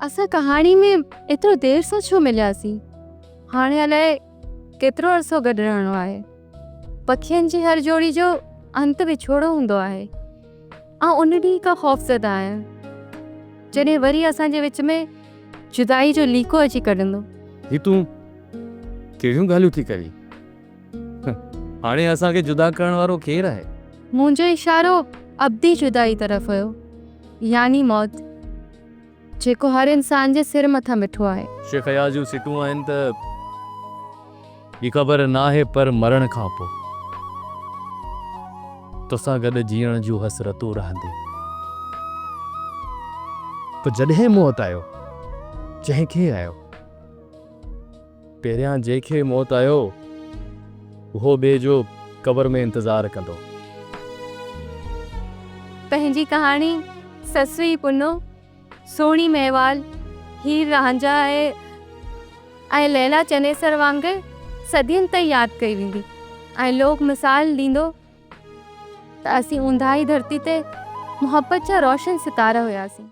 اسان ڪهاڻي ۾ ايترو دير سان ڇو ملياسين؟ هاڻي الائي ڪيترو عرصو گڏ رهڻو آهي. پکين جي هر جوڙي جو انت وڇوڙو هوندو آهي. آئون ان ڏينهن کان خوفزده آهيان، جڏهن وري اسان جي وچ ۾ جدائي جو ليڪو اچي ڪڍندو. هي تون ڪهڙيون ڳالهيون ٿي ڪرين؟ هاڻي اسان کي جدا ڪرڻ وارو ڪير آهي؟ منهنجو اشارو ابدي جدائي طرف هيو، يعني موت، جيڪو هر انسان جي سر مٿان بيٺو آهي. شيخ اياز جون سٽون آهن ته. ٻي خبر ناهي پر مرڻ کان پوء. توسان گڏ جيئڻ جون حسرتون رهنديون. پوء جڏهن موت آيو، جنهن کي آيو. پهريان جنهن کي موت آيو، اهو ٻئي جو قبر ۾ انتظار ڪندو. پنهنجي ڪهاڻي سسئي پنو، سهڻي مهوال، هير رانجها ۽ ليلا چنيسر وانگر صدين تائين ياد ڪئي ويندي ۽ لوڪ مثال ڏيندو ته اسين اونداهي ڌرتي تي محبت جا روشن ستارا هياسين.